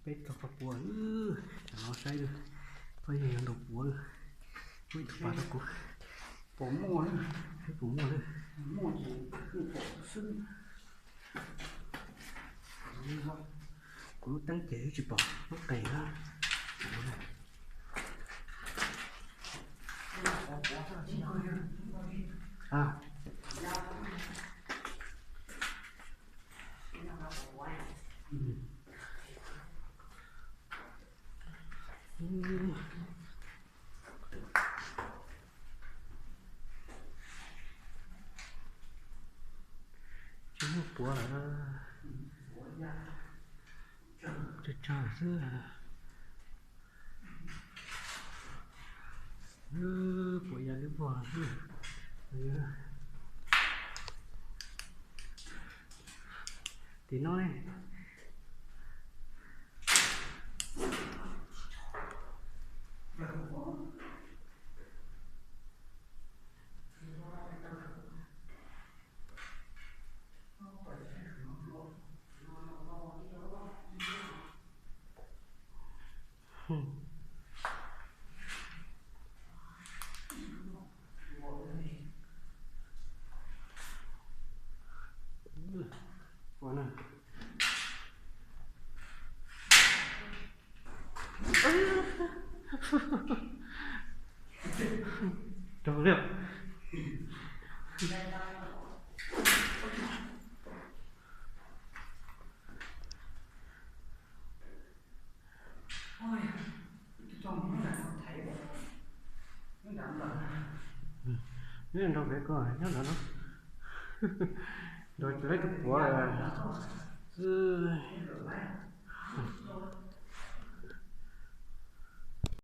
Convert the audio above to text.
Peb txog qhov puas, tam no saib lawm, phooj ywg yog ntau puav lawm. Muaj ib tug pas rau kuv. Puas muaj, puas muaj lawm. Muaj ces kuv pom xwb. Kuv lub teeb ces tsis pom lub qes na. Tsis muaj puav lawm, tsawg tsawg xwb. Puav ya lub vog xwb. Tim no ne. Raug li. Nyob nrog peb ko nyob ntawd no. Nrog lawv tus puav xwb.